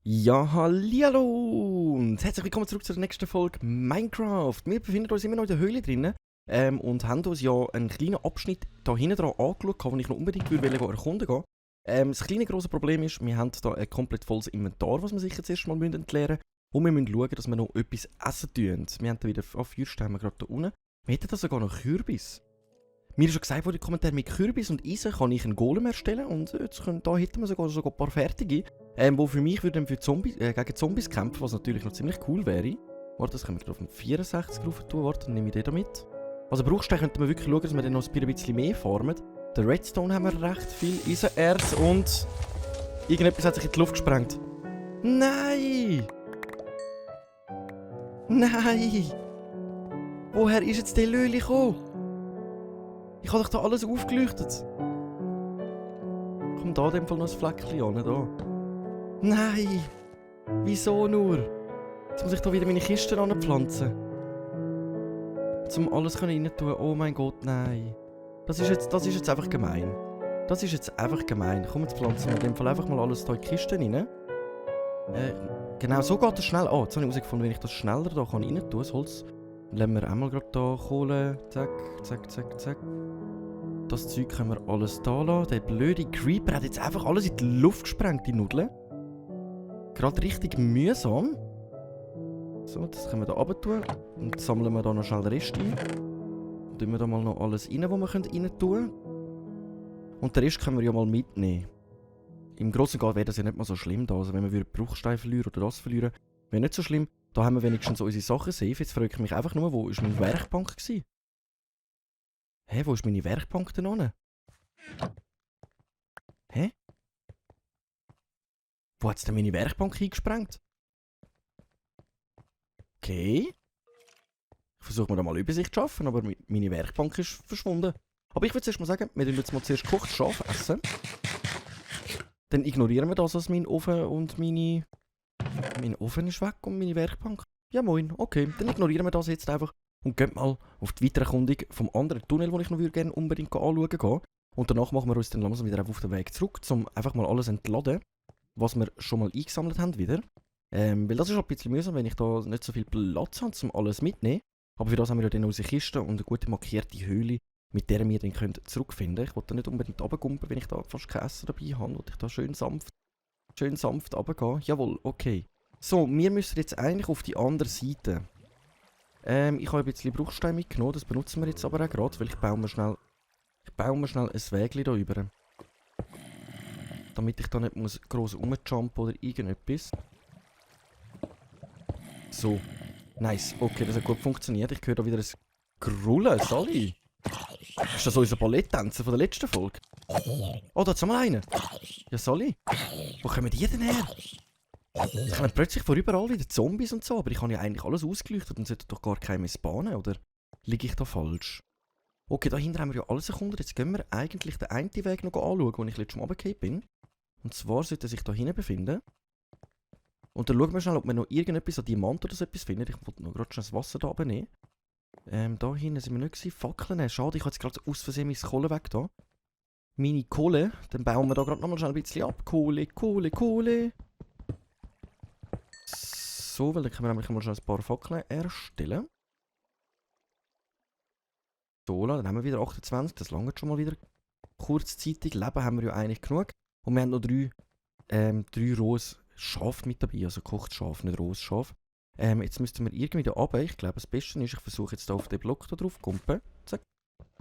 Ja, hallihallo und herzlich willkommen zurück zur nächsten Folge Minecraft. Wir befinden uns immer noch in der Höhle drinnen und haben uns ja einen kleinen Abschnitt da hinten dran angeschaut, den ich noch unbedingt erkunden gehen. Das kleine grosse Problem ist, wir haben hier ein komplett volles Inventar, was wir sicher zuerst mal entleeren müssen. Und wir müssen schauen, dass wir noch etwas essen tun. Wir haben da wieder Feuersteine gerade da unten. Wir hätten da sogar noch Kürbis. Mir ist schon gesagt worden in den Kommentaren, mit Kürbis und Eisen kann ich einen Golem erstellen und jetzt da hätten wir sogar ein paar fertige, die für mich würden für gegen Zombies kämpfen, was natürlich noch ziemlich cool wäre. Warte, das können wir auf den 64 rauf tun, warte, dann nehme ich den da mit. Also Bruchstein könnten wir wirklich schauen, dass wir dann noch ein bisschen mehr farmen. Den Redstone haben wir recht viel, Eisenerz und irgendetwas hat sich in die Luft gesprengt. Nein! Nein! Woher ist jetzt der Löli gekommen? Ich habe doch da alles aufgeleuchtet. Kommt da in dem Fall noch ein Fleckchen an, da. Nein! Wieso nur? Jetzt muss ich da wieder meine Kisten anpflanzen. Um alles rein tun. Oh mein Gott, nein. Das ist jetzt einfach gemein. Das ist jetzt einfach gemein. Komm, jetzt pflanzen wir in dem Fall einfach mal alles da in die Kisten rein. Genau, so geht das schnell an. Jetzt habe ich herausgefunden, wenn ich das schneller da rein tun kann, das Holz. Lassen wir einmal gerade da Kohle. Zack, zack, zack, zack. Das Zeug können wir alles da lassen. Der blöde Creeper hat jetzt einfach alles in die Luft gesprengt, die Nudeln. Gerade richtig mühsam. So, das können wir da runter tun. Und sammeln wir da noch schnell den Rest ein. Und tun wir da mal noch alles rein, was wir rein tun können. Und den Rest können wir ja mal mitnehmen. Im Großen und Ganzen wäre das ja nicht mal so schlimm da. Also wenn wir Bruchstein verlieren oder das verlieren, wäre nicht so schlimm. Da haben wir wenigstens so unsere Sachen safe. Jetzt frage ich mich einfach nur, wo war meine Werkbank gewesen? Hä, wo ist meine Werkbank denn hin? Hä? Wo hat es denn meine Werkbank eingesprengt? Okay. Ich versuche mir da mal Übersicht zu schaffen, aber meine Werkbank ist verschwunden. Aber ich würde zuerst mal sagen, wir tun jetzt mal zuerst gekochtes Schaf essen. Dann ignorieren wir das als mein Ofen und mein Ofen ist weg und meine Werkbank. Ja moin, okay, dann ignorieren wir das jetzt einfach und gehen mal auf die Weitererkundung vom anderen Tunnel, den ich noch gerne unbedingt anschauen gehen. Und danach machen wir uns dann langsam wieder auf den Weg zurück, um einfach mal alles entladen, was wir schon mal eingesammelt haben wieder. Weil das ist ein bisschen mühsam, wenn ich da nicht so viel Platz habe, um alles mitzunehmen. Aber für das haben wir ja dann unsere Kiste und eine gute markierte Höhle, mit der wir dann zurückfinden können. Ich wollte da nicht unbedingt runtergumpen, wenn ich da fast kein Essen dabei habe. Wollte ich da schön sanft runtergehen. Jawohl, okay. So, wir müssen jetzt eigentlich auf die andere Seite. Ich habe ein bisschen Bruchstein mitgenommen, das benutzen wir jetzt aber auch gerade, weil ich baue mir schnell ein Wägli da rüber. Damit ich da nicht muss gross rumjumpen oder irgendetwas. So. Nice. Okay, das hat gut funktioniert. Ich höre da wieder ein Grullen. Sally. Ist das unser Balletttänzer von der letzten Folge? Oh, da hat's mal einen. Ja, Sally. Wo kommen die denn her? Es kommen plötzlich von überall wieder Zombies und so, aber ich habe ja eigentlich alles ausgeleuchtet und sollte doch gar keine mehr spawnen, oder liege ich da falsch? Okay, da hinten haben wir ja alles erkundet. Jetzt gehen wir eigentlich den einen Weg noch anschauen, wo ich letztes Mal runtergefallen bin. Und zwar sollte er sich da hinten befinden. Und dann schauen wir schnell, ob wir noch irgendetwas an Diamant oder so etwas finden. Ich wollte noch gerade schon das Wasser da runternehmen. Da hinten sind wir nicht gewesen. Fackeln, schade, ich habe jetzt gerade aus Versehen meine Kohle weg da. Meine Kohle, dann bauen wir da gerade nochmal schnell ein bisschen ab. Kohle. So, weil dann können wir nämlich mal schon ein paar Fackeln erstellen. So, dann haben wir wieder 28, das langt schon mal wieder kurzzeitig. Leben haben wir ja eigentlich genug. Und wir haben noch drei rohes Schaf mit dabei, also gekochtes Schaf, nicht rohes Schaf. Jetzt müssten wir irgendwie da runter. Ich glaube, das Beste ist, ich versuche jetzt da auf den Block da drauf zu kumpen. Zack.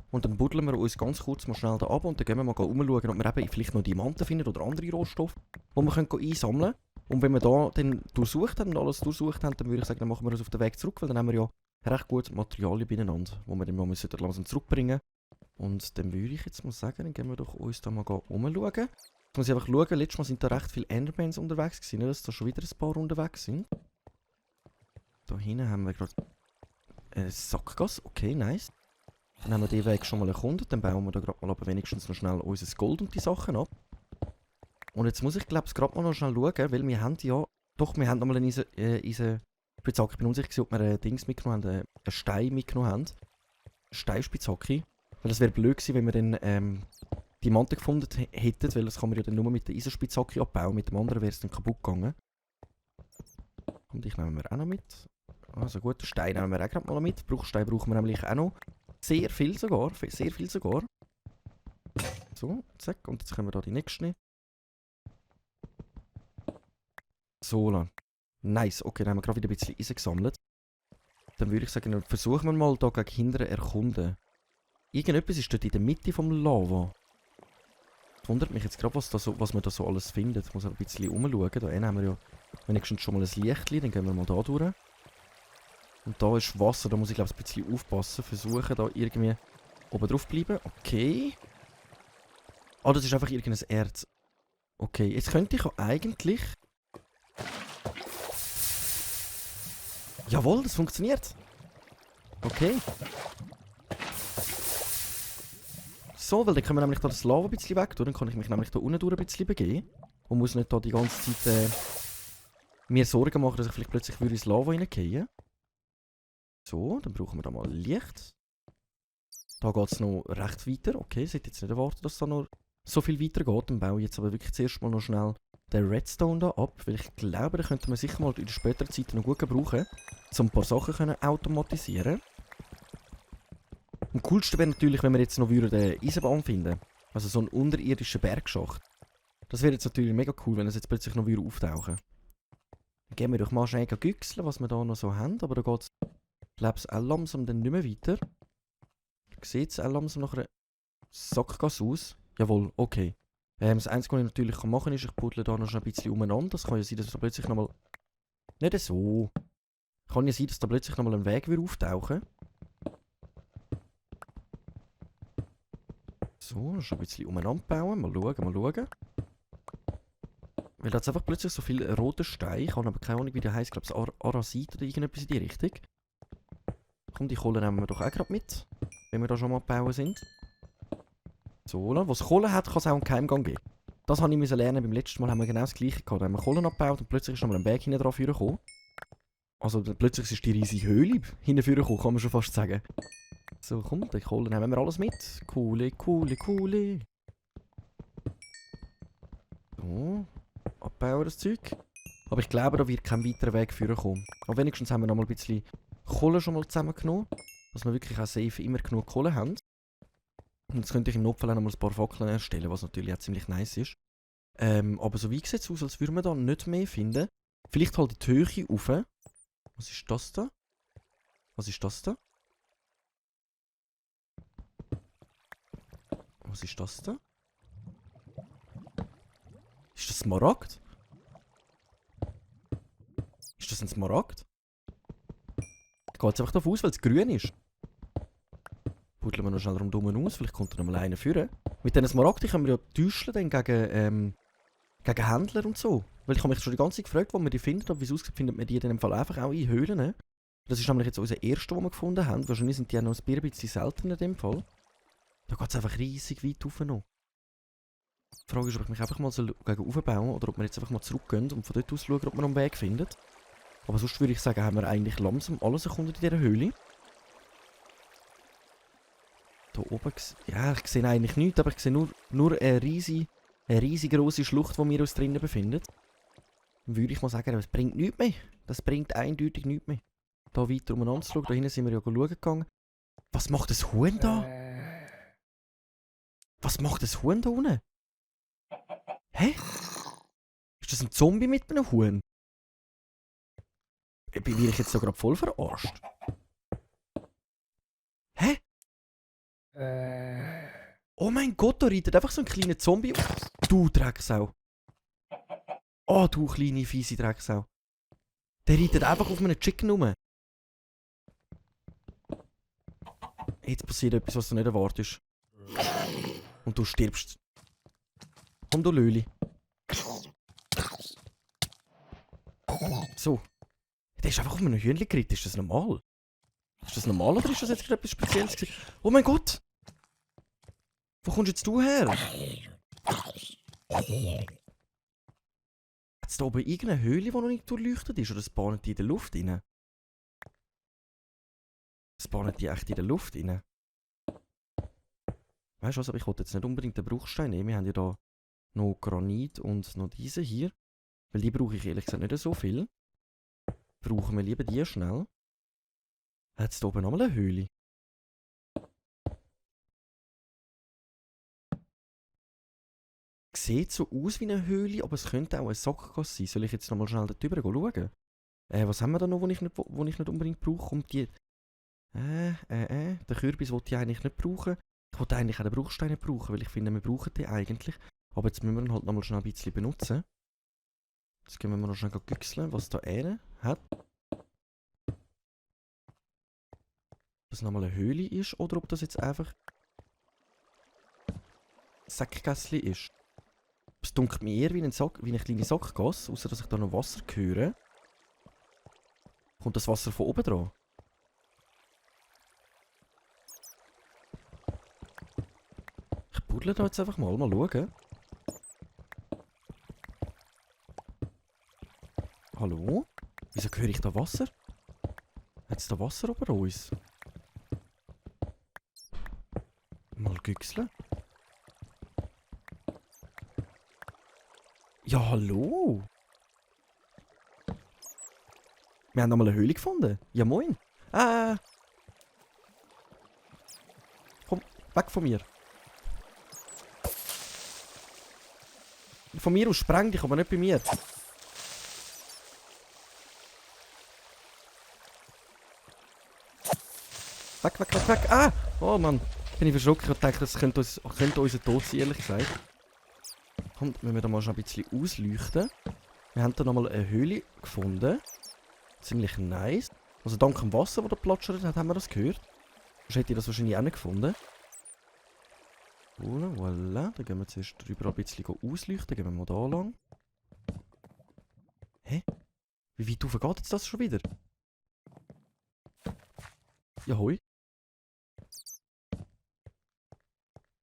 Und dann buddeln wir uns ganz kurz mal schnell da runter und dann gehen wir mal umschauen, ob wir eben vielleicht noch Diamanten finden oder andere Rohstoffe, die wir einsammeln können. Und wenn wir da dann durchsucht haben und alles durchsucht haben, dann würde ich sagen, dann machen wir uns auf den Weg zurück, weil dann haben wir ja recht gut Materialien beieinander, die wir dann mal langsam zurückbringen müssen. Und dann würde ich jetzt mal sagen, dann gehen wir doch uns da mal umschauen. Jetzt muss ich einfach schauen, letztes Mal sind da recht viele Endermans unterwegs gewesen, dass da schon wieder ein paar unterwegs sind. Da hinten haben wir gerade eine Sackgasse, okay, nice. Dann haben wir den Weg schon mal erkundet, dann bauen wir da gerade mal aber wenigstens noch schnell unser Gold und die Sachen ab. Und jetzt muss ich glaube ich gerade mal noch schnell schauen, weil wir haben ja, doch wir haben noch mal eine Spitzhacke. Ich bin unsicher, ob wir Dings mitgenommen haben, einen Stein mitgenommen haben. Eine Steinspitzhacke. Weil das wäre blöd gewesen, wenn wir dann Diamanten gefunden hätten, weil das kann man ja dann nur mit der Eisenspitzhacke abbauen. Mit dem anderen wäre es dann kaputt gegangen. Und dich nehmen wir auch noch mit. Also gut, den Stein nehmen wir auch gerade mal mit. Bruchstein brauchen wir nämlich auch noch. Sehr viel sogar. Sehr viel sogar. So, zack. Und jetzt können wir da die nächsten. So lang. Nice. Okay, dann haben wir gerade wieder ein bisschen Eisen gesammelt. Dann würde ich sagen, dann versuchen wir mal hier gegen hinten erkunden. Irgendetwas ist dort in der Mitte vom Lava. Das wundert mich jetzt gerade, was man da so alles findet. Ich muss ein bisschen umschauen. Da haben wir ja wenigstens schon mal ein Lichtchen. Dann gehen wir mal da durch. Und da ist Wasser. Da muss ich glaube ich ein bisschen aufpassen. Versuchen da irgendwie oben drauf bleiben. Okay. Ah, das ist einfach irgendein Erz. Okay, jetzt könnte ich eigentlich... Jawohl, das funktioniert. Okay. So, weil dann können wir nämlich da das Lava ein bisschen weg tun. Dann kann ich mich nämlich da unten durch ein bisschen begeben. Und muss nicht da die ganze Zeit mir Sorgen machen, dass ich vielleicht plötzlich ins Lava reingehen. So, dann brauchen wir da mal Licht. Da geht es noch recht weiter. Okay, ich hätte jetzt nicht erwartet, dass da noch so viel weiter geht. Dann baue ich jetzt aber wirklich zuerst mal noch schnell den Redstone da ab. Weil ich glaube, den könnte man sicher mal in der späteren Zeit noch gut gebrauchen, um ein paar Sachen können automatisieren. Am coolsten wäre natürlich, wenn wir jetzt noch eine Eisenbahn finden. Also so einen unterirdischen Bergschacht. Das wäre jetzt natürlich mega cool, wenn es jetzt plötzlich noch auftauchen würde. Dann gehen wir doch mal schnell güchseln, was wir da noch so haben. Aber da geht es, glaube ich, auch langsam dann nicht mehr weiter. Sieht es auch langsam nach einer Sackgasse aus? Jawohl, okay. Das Einzige, was ich natürlich machen kann, ist, ich puddle da noch schnell ein bisschen umeinander. Das kann ja sein, dass da plötzlich nochmal... Nicht so. Kann ja sein, dass da plötzlich nochmal ein Weg auftauchen. So, noch ein bisschen umeinander bauen. Mal schauen, mal schauen. Weil da hat einfach plötzlich so viel roter Stein. Ich habe aber keine Ahnung, wie der heisst. Ich glaube, es Arasit oder irgendetwas in die Richtung. Komm, die Kohle nehmen wir doch auch gerade mit. Wenn wir da schon mal bauen sind. So, was Kohle hat, kann es auch einen Geheimgang geben. Das habe ich lernen. Beim letzten Mal haben wir genau das gleiche gehabt. Da haben wir Kohle abgebaut und plötzlich ist noch mal ein Weg hinten drauf gekommen. Also plötzlich ist die riesige Höhle hinten gekommen, kann man schon fast sagen. So, komm, die Kohle nehmen wir alles mit. Kohle, Kohle, Kohle. So, abbauen das Zeug. Aber ich glaube, da wird kein weiterer Weg führen kommen. Aber wenigstens haben wir noch mal ein bisschen Kohle schon mal zusammengenommen. Dass wir wirklich auch safe immer genug Kohle haben. Und jetzt könnte ich im Notfall auch noch mal ein paar Fackeln erstellen, was natürlich auch ziemlich nice ist. Aber so wie sieht es aus, als würden wir da nicht mehr finden. Vielleicht halt die Höhe rauf. Was ist das da? Was ist das da? Was ist das da? Ist das Smaragd? Ist das ein Smaragd? Ich gehe jetzt einfach davon aus, weil es grün ist. Buddeln wir noch schnell rundherum aus, vielleicht kommt da noch mal einer führen. Mit diesen Smaragden können wir ja täuschen dann gegen Händler und so. Weil ich habe mich schon die ganze Zeit gefragt, wo man die findet, aber wie es aussieht, findet man die in dem Fall einfach auch in Höhlen. Das ist nämlich jetzt unser erster, den wir gefunden haben. Wahrscheinlich sind die auch noch ein bisschen seltener in dem Fall. Da geht es einfach riesig weit rauf noch. Die Frage ist, ob ich mich einfach mal so gegen aufbauen oder ob wir jetzt einfach mal zurückgehen und von dort aus schauen, ob man noch einen Weg findet. Aber sonst würde ich sagen, haben wir eigentlich langsam alles erkundet in dieser Höhle. Da oben, ja, ich sehe eigentlich nichts, aber ich sehe nur eine riesige grosse Schlucht, die wir uns drinnen befindet. Dann würde ich mal sagen, das bringt nichts mehr. Das bringt eindeutig nichts mehr. Da weiter umeinander zu schauen, da hinten sind wir ja schauen gegangen. Was macht das Huhn da? Was macht das Huhn da unten? Hä? Ist das ein Zombie mit einem Huhn? Bin ich jetzt so gerade voll verarscht? Hä? Oh mein Gott, da reitet einfach so ein kleiner Zombie. Du Drecksau. Oh, du kleine fiese Drecksau. Der reitet einfach auf einem Chicken rum. Jetzt passiert etwas, was du nicht erwartest. Und du stirbst. Komm, du Löli. So. Der ist einfach auf einem Hühnchen geritten. Ist das normal? Ist das normal oder ist das jetzt etwas Spezielles gewesen? Oh mein Gott! Wo kommst jetzt du her? Hat es da oben irgendeine Höhle, die noch nicht durchleuchtet ist? Oder es bahnt die in der Luft rein? Spawnen die echt in der Luft rein? Weißt du was, aber ich wollte jetzt nicht unbedingt den Bruchstein nehmen. Wir haben ja da noch Granit und noch diese hier. Weil die brauche ich ehrlich gesagt nicht so viel. Brauchen wir lieber die schnell. Hat es da oben nochmal eine Höhle? Sieht so aus wie eine Höhle, aber es könnte auch ein Sackgasse sein. Soll ich jetzt nochmal schnell dort drüber schauen? Was haben wir da noch, wo ich nicht unbedingt brauche? Um die... Den Kürbis wollte ich eigentlich nicht brauchen. Ich wollte eigentlich auch den Bruchstein nicht brauchen, weil ich finde, wir brauchen den eigentlich. Aber jetzt müssen wir ihn halt nochmal schnell ein bisschen benutzen. Jetzt gehen wir noch schnell güchseln, was da hat. Ob das nochmal eine Höhle ist oder ob das jetzt einfach ein Sackgässli ist. Es dunkelt mir eher wie eine kleine Sackgasse, außer dass ich da noch Wasser höre. Kommt das Wasser von oben dran? Ich buddle da jetzt einfach mal schauen. Hallo? Wieso höre ich da Wasser? Hat es da Wasser über uns? Mal güchseln. Ja, hallo? Wir haben nochmal eine Höhle gefunden. Ja, moin. Komm, weg von mir. Von mir aus spreng dich, aber nicht bei mir. Weg, weg, weg, weg. Ah! Oh Mann. Bin ich verschrocken. Ich dachte, das könnte unser Tod sein, ehrlich gesagt. Komm, wenn wir da mal schon ein bisschen ausleuchten. Wir haben da nochmal eine Höhle gefunden. Ziemlich nice. Also dank dem Wasser, das da platschert hat, haben wir das gehört. Sonst hätte ich das wahrscheinlich auch nicht gefunden. Voilà, dann gehen wir zuerst drüber ein bisschen ausleuchten. Gehen wir mal da lang. Hä? Wie weit rauf geht jetzt das schon wieder? Ja, hoi.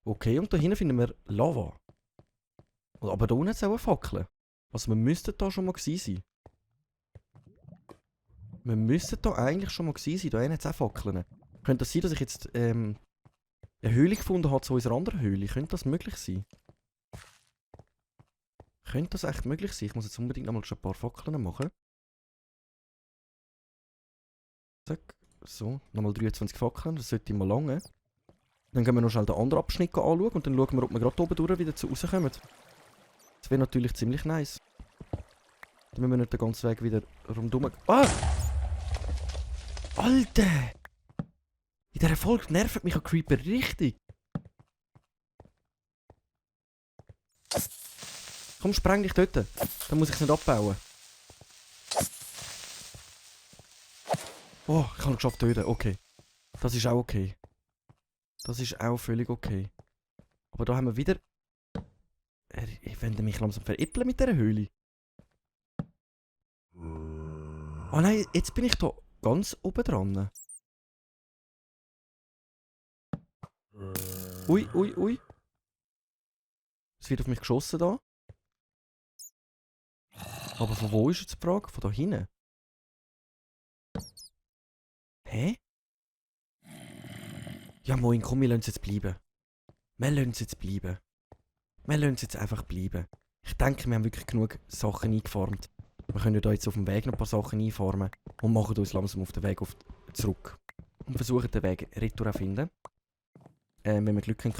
Okay, und da hinten finden wir Lava. Aber da unten hat es auch eine Fackel. Also wir müssten da schon mal gewesen sein. Wir müssten da eigentlich schon mal gewesen sein. Da hinten hat es auch Fackeln. Könnte das sein, dass ich jetzt eine Höhle gefunden habe zu unserer anderen Höhle? Könnte das möglich sein? Könnte das echt möglich sein? Ich muss jetzt unbedingt noch mal schon ein paar Fackeln machen. Zack. So, nochmal 23 Fackeln. Das sollte mal lange. Dann gehen wir noch schnell den anderen Abschnitt anschauen und dann schauen wir, ob wir gerade oben durch wieder zu rauskommen. Das wäre natürlich ziemlich nice. Dann müssen wir nicht den ganzen Weg wieder rundum... Ah! Alter! In dieser Folge nervt mich ein Creeper richtig. Komm, spreng dich dort. Dann muss ich es nicht abbauen. Oh, ich habe ihn geschafft töten. Okay. Das ist auch okay. Das ist auch völlig okay. Aber da haben wir wieder... Ich werde mich langsam veräppeln mit dieser Höhle. Oh nein, jetzt bin ich da ganz oben dran. Ui, ui, ui. Es wird auf mich geschossen da. Aber von wo ist jetzt die Frage? Von da hinten? Hä? Ja moin, komm, wir lassen es jetzt bleiben. Wir lassen es jetzt bleiben. Wir lassen es jetzt einfach bleiben. Ich denke, wir haben wirklich genug Sachen eingefarmt. Wir können ja da jetzt auf dem Weg noch ein paar Sachen einfarmen und machen uns langsam auf den Weg zurück. Und versuchen den Weg retour zu finden. Wenn wir Glück haben,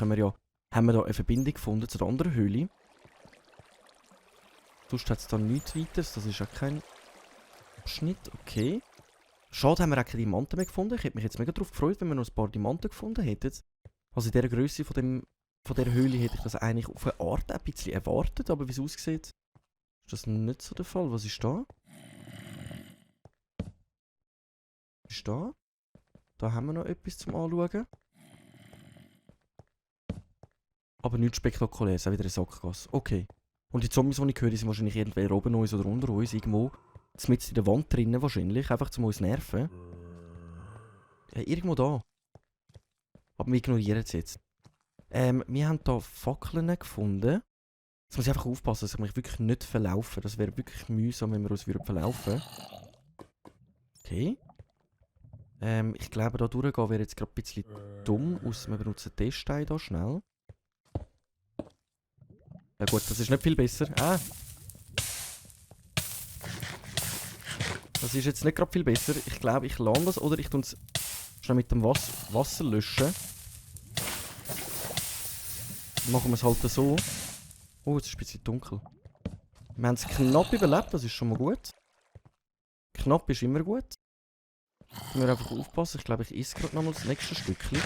haben wir da eine Verbindung gefunden zu der anderen Höhle. Sonst hat es da nichts weiteres, das ist ja kein Abschnitt, okay. Schade, haben wir auch keine Diamanten mehr gefunden. Ich hätte mich jetzt mega darauf gefreut, wenn wir noch ein paar Diamanten gefunden hätten. Also in dieser Größe von dieser Höhle hätte ich das eigentlich auf eine Art ein bisschen erwartet, aber wie es aussieht, ist das nicht so der Fall. Was ist da? Was ist da? Da haben wir noch etwas zum Anschauen. Aber nichts Spektakuläres, auch wieder ein Sackgasse. Okay. Und die Zombies, die ich höre, sind wahrscheinlich entweder oben uns oder unter uns, irgendwo. Mitten in der Wand drinnen wahrscheinlich, einfach zum uns nerven. Ja, irgendwo da. Aber wir ignorieren es jetzt. Wir haben hier Fackeln gefunden. Jetzt muss ich einfach aufpassen, dass ich mich wirklich nicht verlaufe. Das wäre wirklich mühsam, wenn wir uns verlaufen würden. Okay. Ich glaube, da durchgehen wäre jetzt gerade ein bisschen dumm. Ausser wir benutzen den Stein hier schnell. Ja gut, das ist nicht viel besser. Ah! Das ist jetzt nicht gerade viel besser. Ich glaube, ich lande das oder ich tue es schnell mit dem Wasser löschen. Dann machen wir es halt so. Oh, jetzt ist ein bisschen dunkel. Wir haben es knapp überlebt, das ist schon mal gut. Knapp ist immer gut. Müssen wir einfach aufpassen. Ich glaube, ich esse gerade nochmal das nächste Stückchen.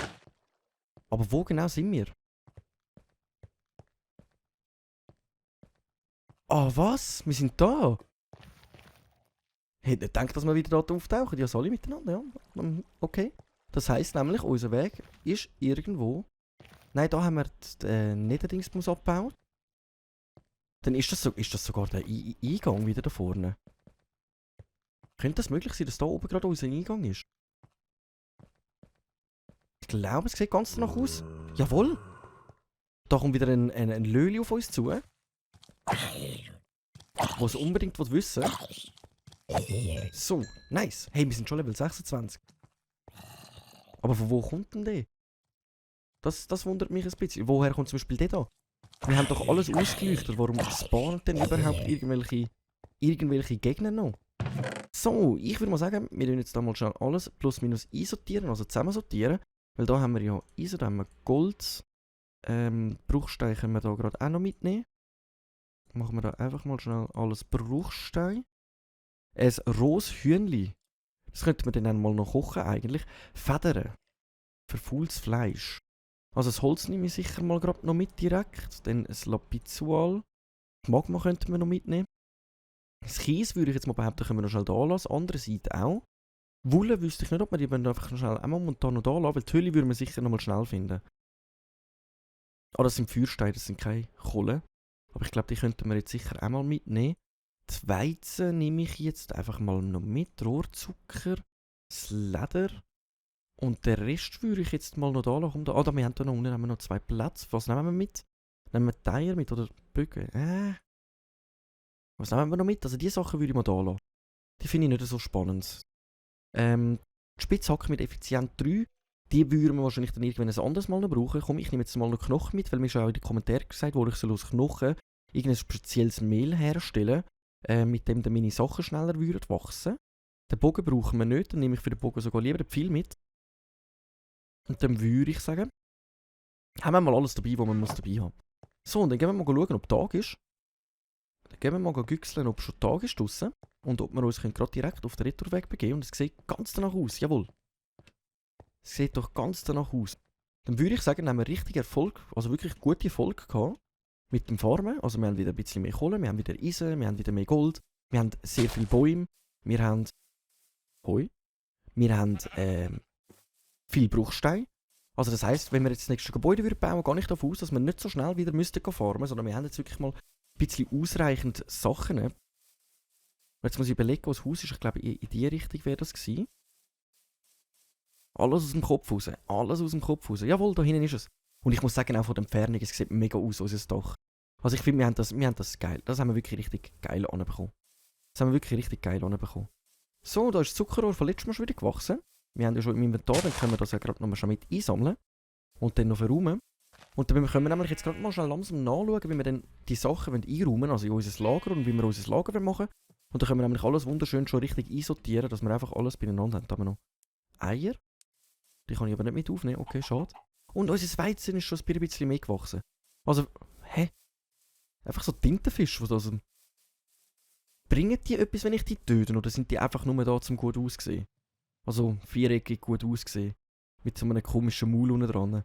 Aber wo genau sind wir? Ah, was? Wir sind da? Hätte nicht gedacht, dass wir wieder dort auftauchen. Ja, alle miteinander, ja. Okay. Das heisst nämlich, unser Weg ist irgendwo... Nein, da haben wir den Niederdingsbus abgebaut. Dann ist das sogar der Eingang wieder da vorne. Könnte das möglich sein, dass da oben gerade unser Eingang ist? Ich glaube, es sieht ganz danach aus. Jawohl! Da kommt wieder ein Löli auf uns zu. Wo es unbedingt wissen will. So, nice. Hey, wir sind schon Level 26. Aber von wo kommt denn der? Das wundert mich ein bisschen. Woher kommt zum Beispiel der da? Wir haben doch alles ausgeleuchtet. Warum spawnen denn überhaupt irgendwelche Gegner noch? So, ich würde mal sagen, wir tun jetzt da mal schon alles plus minus einsortieren, also zusammensortieren. Weil da haben wir ja Eisen, da haben wir Gold. Bruchstein können wir da gerade auch noch mitnehmen. Machen wir da einfach mal schnell alles Bruchstein. Ein rohes Hühnli. Das könnte man dann mal noch kochen eigentlich. Federn. Verfaultes Fleisch. Also das Holz nehme ich sicher mal gerade noch mit direkt. Dann ein Lapizual. Magma könnten wir noch mitnehmen. Das Kies würde ich jetzt mal behaupten, können wir noch schnell da lassen. Andererseits auch. Wolle wüsste ich nicht, ob wir die einfach noch schnell einmal momentan noch da lassen, weil die Höhle würden wir sicher noch mal schnell finden. Ah, das sind Feuersteine, das sind keine Kohle. Aber ich glaube, die könnten wir jetzt sicher einmal mitnehmen. Die Weizen nehme ich jetzt einfach mal noch mit. Rohrzucker, das Leder. Und den Rest würde ich jetzt mal noch da lassen. Ah, da, wir haben da noch unten haben wir noch 2 Plätze. Was nehmen wir mit? Nehmen wir Teier mit oder Bögen? Was nehmen wir noch mit? Also die Sachen würde ich mal da lassen. Die finde ich nicht so spannend. Die Spitzhacke mit Effizient 3, die würden wir wahrscheinlich dann irgendwann ein anderes Mal noch brauchen. Komm, ich nehme jetzt mal noch Knochen mit, weil mir schon auch in den Kommentaren gesagt wurde, ich soll aus Knochen irgendein spezielles Mehl herstellen, mit dem dann meine Sachen schneller würden wachsen. Den Bogen brauchen wir nicht, dann nehme ich für den Bogen sogar lieber den Pfeil mit. Und dann würde ich sagen, haben wir mal alles dabei, was man dabei haben muss. So, und dann gehen wir mal schauen, ob Tag ist. Dann gehen wir mal güchseln, ob schon Tag ist draussen. Und ob wir uns gerade direkt auf den Retourweg begeben. Und es sieht ganz danach aus, jawohl. Es sieht doch ganz danach aus. Dann würde ich sagen, haben wir richtig Erfolg, also wirklich gute Erfolg gehabt mit dem Farmen. Also wir haben wieder ein bisschen mehr Kohle, wir haben wieder Eisen, wir haben wieder mehr Gold, wir haben sehr viele Bäume, wir haben Heu, wir haben viel Bruchstein. Also das heisst, wenn wir jetzt das nächste Gebäude bauen, gehe ich davon aus, dass wir nicht so schnell wieder farmen müssten, sondern wir haben jetzt wirklich mal ein bisschen ausreichend Sachen. Jetzt muss ich überlegen, wo das Haus ist. Ich glaube, in die Richtung wäre das gewesen. Alles aus dem Kopf raus. Alles aus dem Kopf raus. Jawohl, da hinten ist es. Und ich muss sagen, auch von der Entfernung, es sieht mega aus, unser Dach. Also ich finde, wir haben das geil. Das haben wir wirklich richtig geil anbekommen. Das haben wir wirklich richtig geil anbekommen. So, da ist das Zuckerrohr von letztem Mal schon wieder gewachsen. Wir haben ja schon im Inventar, dann können wir das ja gerade noch mal schon mit einsammeln. Und dann noch verräumen. Und dann können wir nämlich jetzt gerade mal schnell langsam nachschauen, wie wir dann die Sachen einräumen wollen, also in unser Lager und wie wir unser Lager machen. Und dann können wir nämlich alles wunderschön schon richtig einsortieren, dass wir einfach alles beieinander haben. Da haben wir noch Eier. Die kann ich aber nicht mit aufnehmen. Okay, schade. Und unser Weizen ist schon ein bisschen mehr gewachsen. Also, einfach so Tintenfische, die aus dem... Bringen die etwas, wenn ich die töte? Oder sind die einfach nur da, zum gut aussehen? Also, viereckig gut aussehen. Mit so einem komischen Maul unten dran.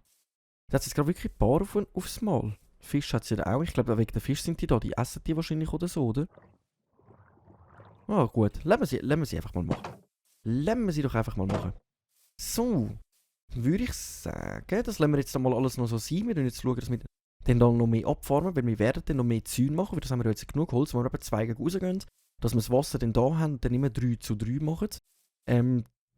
Da hat es jetzt gerade wirklich ein paar aufs Mal. Fisch hat es ja auch. Ich glaube, wegen der Fisch sind die da. Die essen die wahrscheinlich oder so, oder? Ah, gut. Lassen wir sie einfach mal machen. Lassen wir sie doch einfach mal machen. So. Würde ich sagen, das lassen wir jetzt mal alles noch so sein. Wir schauen jetzt, dass wir dann noch mehr abfarmen, weil wir werden dann noch mehr Zäune machen, weil das haben wir jetzt genug Holz, wo wir eben 2 gegen rausgehen, dass wir das Wasser dann da haben und dann immer 3:3 machen.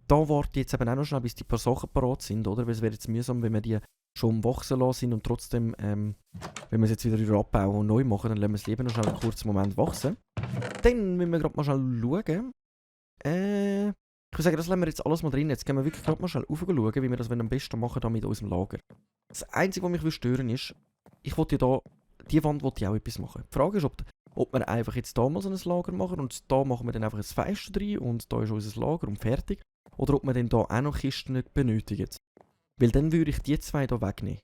Da warte ich jetzt eben auch noch schnell, bis die paar Sachen parat sind, oder? Weil es wäre jetzt mühsam, wenn wir die schon wachsen lassen sind und trotzdem, wenn wir es jetzt wieder abbauen und neu machen, dann lassen wir es lieber noch schnell einen kurzen Moment wachsen. Dann müssen wir gerade mal schnell schauen. Ich würde sagen, das lassen wir jetzt alles mal drin. Jetzt gehen wir wirklich gerade mal schnell rauf schauen, wie wir das am besten machen da mit unserem Lager. Das Einzige, was mich stören ist, ich wollte ja da, die Wand wollte ich auch etwas machen. Die Frage ist, ob wir einfach jetzt da mal so ein Lager machen und da machen wir dann einfach ein Fenster rein und da ist unser Lager und fertig. Oder ob wir dann da auch noch Kisten benötigen. Weil dann würde ich die zwei hier wegnehmen.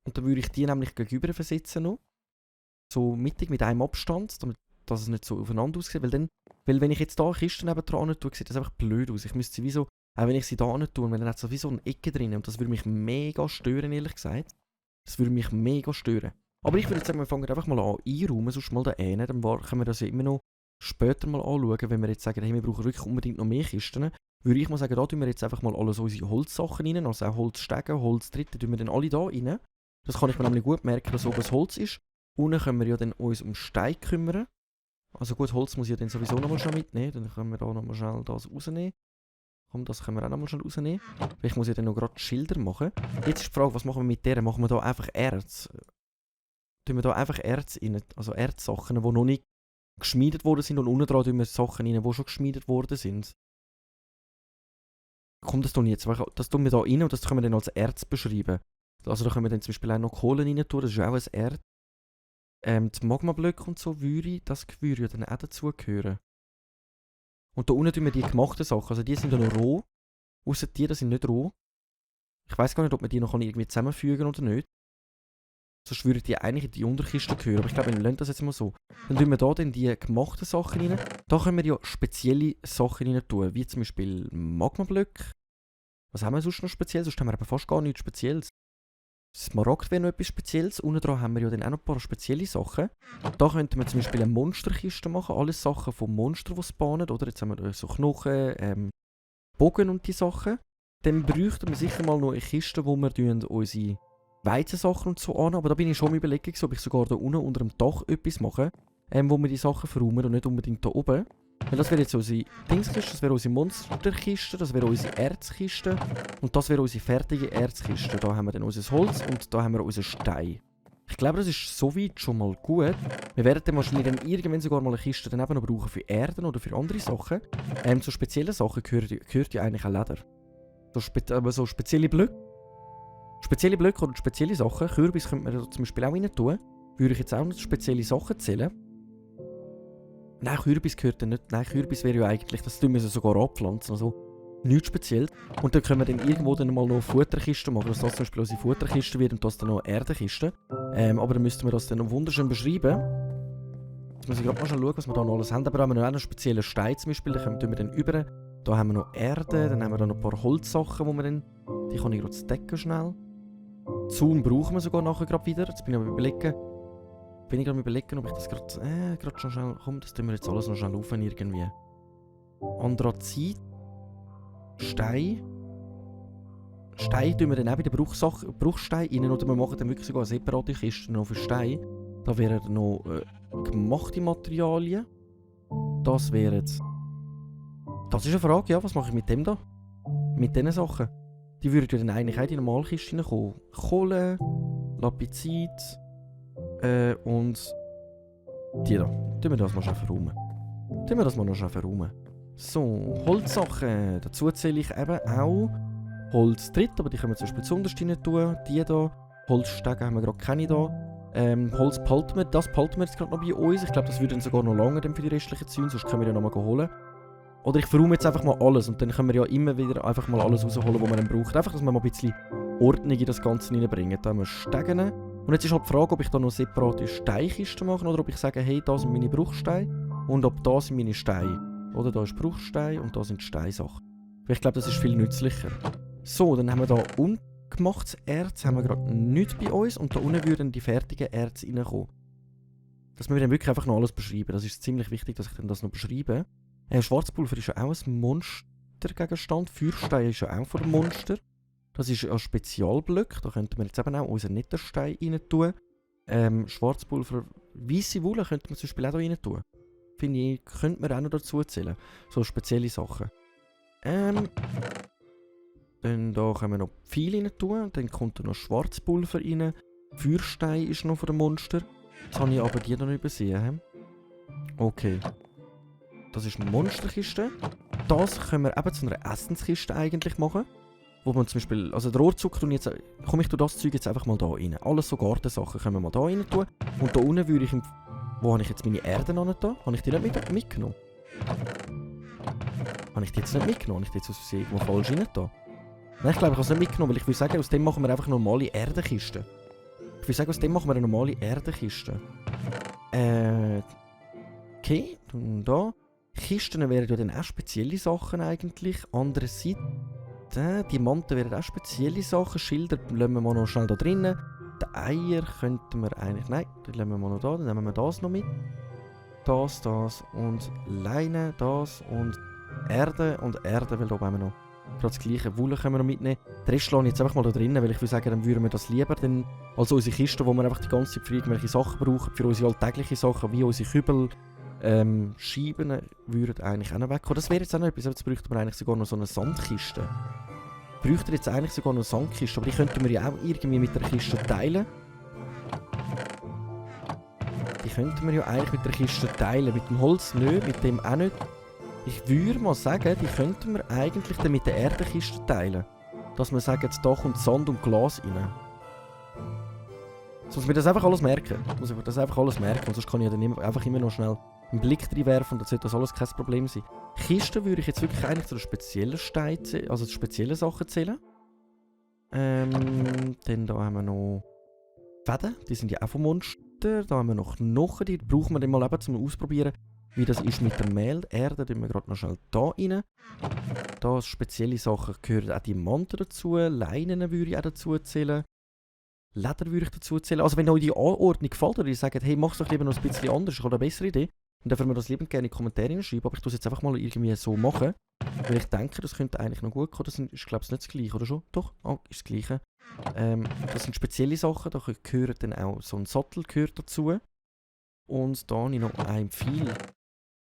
Und dann würde ich die nämlich gegenüber versetzen noch. So mittig mit einem Abstand, damit dass es nicht so aufeinander aussieht. Weil wenn ich jetzt hier Kisten nebendran tue, sieht das einfach blöd aus. Ich müsste sie wie so, auch wenn ich sie da nicht tue, dann hat es wie so eine Ecke drin und das würde mich mega stören, ehrlich gesagt. Das würde mich mega stören. Aber ich würde jetzt sagen, wir fangen einfach mal an einräumen, sonst mal da rein. Dann können wir das ja immer noch später mal anschauen, wenn wir jetzt sagen, hey, wir brauchen wirklich unbedingt noch mehr Kisten. Würde ich mal sagen, da tun wir jetzt einfach mal alles unsere Holzsachen rein, also auch Holzstegen, Holztritte, tun wir dann alle da rein. Das kann ich mir nämlich gut merken, dass oben das Holz ist. Unten können wir ja dann uns um Stein kümmern. Also gut, Holz muss ich ja dann sowieso nochmal schnell mitnehmen. Dann können wir da nochmal schnell das rausnehmen. Komm, das können wir auch nochmal schnell rausnehmen. Ich muss ja dann noch gerade Schilder machen. Jetzt ist die Frage, was machen wir mit der? Machen wir da einfach Erz? Tun wir da einfach Erz rein? Also Erzsachen, die noch nicht geschmiedet worden sind und unten dran tun wir Sachen rein, die schon geschmiedet worden sind. Kommt das doch nicht jetzt? Das tun wir da rein und das können wir dann als Erz beschreiben. Also da können wir dann zum Beispiel auch noch Kohle rein tun, das ist auch ein Erz. Die Magmablöcke und so das würde ja dann auch dazugehören. Und da unten tun wir die gemachten Sachen, also die sind ja noch roh. Ausser die sind nicht roh. Ich weiss gar nicht, ob man die noch irgendwie zusammenfügen oder nicht. Sonst würden die eigentlich in die Unterkiste gehören, aber ich glaube, wir lassen das jetzt mal so. Dann tun wir da dann die gemachten Sachen rein. Da können wir ja spezielle Sachen rein tun, wie zum Beispiel Magmablöcke. Was haben wir sonst noch speziell? Sonst haben wir aber fast gar nichts Spezielles. Smaragd wäre noch etwas Spezielles. Unten dran haben wir ja dann auch noch ein paar spezielle Sachen. Da könnten wir zum Beispiel eine Monsterkiste machen. Alles Sachen vom Monster, die spawnen. Oder jetzt haben wir so Knochen, Bogen und die Sachen. Dann bräuchten wir sicher mal noch eine Kiste, wo wir unsere Weizensachen und so an. Aber da bin ich schon am Überlegen, ob ich sogar da unten unter dem Dach etwas mache, wo wir die Sachen verräumen und nicht unbedingt da oben. Weil das wäre jetzt unsere Dingskiste, das wäre unsere Monsterkiste, das wäre unsere Erzkiste und das wäre unsere fertige Erzkiste. Da haben wir dann unser Holz und da haben wir unseren Stein. Ich glaube, das ist soweit schon mal gut. Wir werden dann wahrscheinlich dann irgendwann sogar mal eine Kiste dann eben noch brauchen für Erden oder für andere Sachen. Zu speziellen Sachen gehört ja eigentlich auch Leder. So spezielle Blöcke. Spezielle Blöcke oder spezielle Sachen. Kürbis könnte man zum Beispiel auch rein tun. Würde ich jetzt auch noch spezielle Sachen zählen. Nein, Kürbis gehört dann nicht. Nein, Kürbis wäre ja eigentlich, das tun wir sogar abpflanzen. Also nichts Spezielles. Und dann können wir dann irgendwo dann mal noch eine Futterkiste machen, dass das zum Beispiel unsere Futterkiste wird und das dann noch eine Erdenkiste. Aber dann müssten wir das dann noch wunderschön beschreiben. Jetzt muss ich gerade mal schauen, was wir da noch alles haben. Aber da haben wir noch einen speziellen Stein zum Beispiel, den tun wir dann über. Da haben wir noch Erde, dann haben wir da noch ein paar Holzsachen, wo wir dann, die kann ich gerade stacken schnell. Zaun brauchen wir sogar nachher gerade wieder. Jetzt bin ich am überlegen, ob ich das gerade schon schnell... Komm, das tun wir jetzt alles noch schnell auf irgendwie. Andrazit. Stein. Stein tun wir dann auch bei den Bruchstein rein. Oder wir machen dann wirklich sogar eine separate Kiste noch für Stein. Da wären noch gemachte Materialien. Das wären... Das ist eine Frage, ja. Was mache ich mit dem da? Mit diesen Sachen. Die würden ja dann eigentlich auch in die Normalkiste reinkommen. Kohle, Lapizit... und die da. Tun wir das mal schnell verräumen. So, Holzsachen. Dazu zähle ich eben auch Holztritt, aber die können wir zum Beispiel zuunterst rein tun. Die da. Holzstege haben wir gerade keine da. Holz behalten wir. Das behalten wir jetzt gerade noch bei uns. Ich glaube, das würde dann sogar noch lange für die restlichen Zäune, sonst können wir ja nochmal holen. Oder ich verräume jetzt einfach mal alles und dann können wir ja immer wieder einfach mal alles rausholen, was man dann braucht. Einfach, dass wir mal ein bisschen Ordnung in das Ganze reinbringen. Da haben wir Stegen. Und jetzt ist halt die Frage, ob ich da noch separate Steinkisten mache oder ob ich sage, hey, da sind meine Bruchsteine und ob da sind meine Steine. Oder da ist Bruchstein und da sind Steinsachen. Weil ich glaube, das ist viel nützlicher. So, dann haben wir da ungemachtes Erz, haben wir gerade nichts bei uns und da unten würden die fertigen Erz reinkommen. Dass wir dann wirklich einfach noch alles beschreiben. Das ist ziemlich wichtig, dass ich dann das noch beschreibe. Schwarzpulver ist ja auch ein Monstergegenstand. Feuerstein ist ja auch von dem Monster. Das ist ein Spezialblock. Da könnten wir jetzt eben auch unseren Netterstein rein tun. Schwarzpulver, weisse Wolle könnte man zum Beispiel auch da rein tun. Finde ich, könnte man auch noch dazu zählen. So spezielle Sachen. Dann da können wir noch Pfeile rein tun. Dann kommt da noch Schwarzpulver rein. Feuerstein ist noch von dem Monster. Jetzt habe ich aber die noch nicht übersehen. Okay. Das ist eine Monsterkiste. das können wir eben zu einer Essenskiste eigentlich machen. Wo man zum Beispiel, also der Rohrzucker und jetzt, komm, ich tue das Zeug jetzt einfach mal da rein. Alles so Gartensachen können wir mal da rein tun. Und da unten würde ich, wo habe ich jetzt meine Erde noch nicht da? Habe ich die nicht mitgenommen? Habe ich die jetzt nicht mitgenommen? Habe ich die jetzt aus Versehen irgendwo falsch rein da? Nein, ich glaube, ich habe es nicht mitgenommen, weil ich würde sagen, aus dem machen wir einfach normale Erdenkisten. Ich würde sagen, aus dem machen wir eine normale Erdenkiste. Okay, und da. Kisten wären ja dann auch spezielle Sachen eigentlich. Andererseits, Diamanten wären auch spezielle Sachen. Schilder lassen wir mal noch schnell da drinnen. Die Eier könnten wir eigentlich... Nein, die lassen wir mal noch da. Dann nehmen wir das noch mit. Das und Leine, das und Erde. Und Erde, weil da haben wir noch gerade das gleiche. Wolle können wir noch mitnehmen. Den Rest lasse ich jetzt einfach mal da drinnen, weil ich würde sagen, dann würden wir das lieber dann... Also unsere Kisten, wo wir einfach die ganze Zeit für irgendwelche Sachen brauchen, für unsere alltäglichen Sachen, wie unsere Kübel... Scheiben würden eigentlich auch noch wegkommen. Das wäre jetzt auch noch etwas, jetzt bräuchten wir eigentlich sogar noch so eine Sandkiste. Bräuchten jetzt eigentlich sogar noch eine Sandkiste, aber die könnten wir ja auch irgendwie mit der Kiste teilen. Die könnten wir ja eigentlich mit der Kiste teilen. Mit dem Holz nicht, mit dem auch nicht. Ich würde mal sagen, die könnten wir eigentlich dann mit der Erdenkiste teilen. Dass wir sagen, da kommt Sand und Glas rein. Sonst wir das einfach alles merken. Muss ich das einfach alles merken. Und sonst kann ich ja dann einfach immer noch schnell einen Blick reinwerfen und dann sollte das alles kein Problem sein. Kisten würde ich jetzt wirklich eigentlich zu den speziellen Steinen, also zu speziellen Sachen zählen. Dann da haben wir noch Fäden, die sind ja auch vom Monster. Da haben wir noch Knochen, die brauchen wir dann mal eben zum Ausprobieren, wie das ist mit der Mehl. Erde tun wir gerade noch schnell da rein. Da spezielle Sachen gehören auch Diamanten dazu, Leinen würde ich auch dazu zählen. Leder würde ich dazu zählen. Also wenn euch die Anordnung gefällt oder ihr sagt, hey, mach es doch lieber noch ein bisschen anders, ich habe eine bessere Idee, dann dürfen wir das lieber gerne in die Kommentare schreiben, aber ich tue es jetzt einfach mal irgendwie so machen, weil ich denke, das könnte eigentlich noch gut kommen. Das ist, glaube ich, nicht das Gleiche, oder schon? Doch, ist das Gleiche. Das sind spezielle Sachen, da gehört dann auch so ein Sattel gehört dazu. Und da habe ich noch einen Pfeil.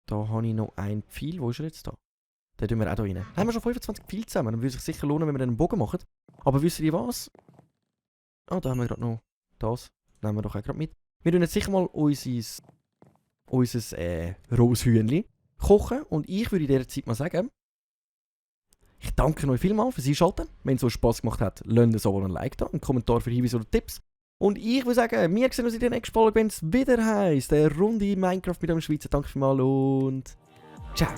Wo ist er jetzt da? Den tun wir auch da rein. Da haben wir schon 25 Pfeile zusammen, dann würde es sich sicher lohnen, wenn wir dann einen Bogen machen. Aber wisst ihr was? Ah, da haben wir gerade noch das. Nehmen wir doch auch gerade mit. Wir tun jetzt sicher mal unser Roshühnchen kochen. Und ich würde in dieser Zeit mal sagen, ich danke euch vielmals fürs Einschalten. Wenn es euch Spass gemacht hat, lasst so einen Like da, einen Kommentar für Hinweise oder Tipps. Und ich würde sagen, wir sehen uns in der nächsten Folge, wenn es wieder heisst, der Runde Minecraft mit einem Schweizer. Danke vielmals und ciao.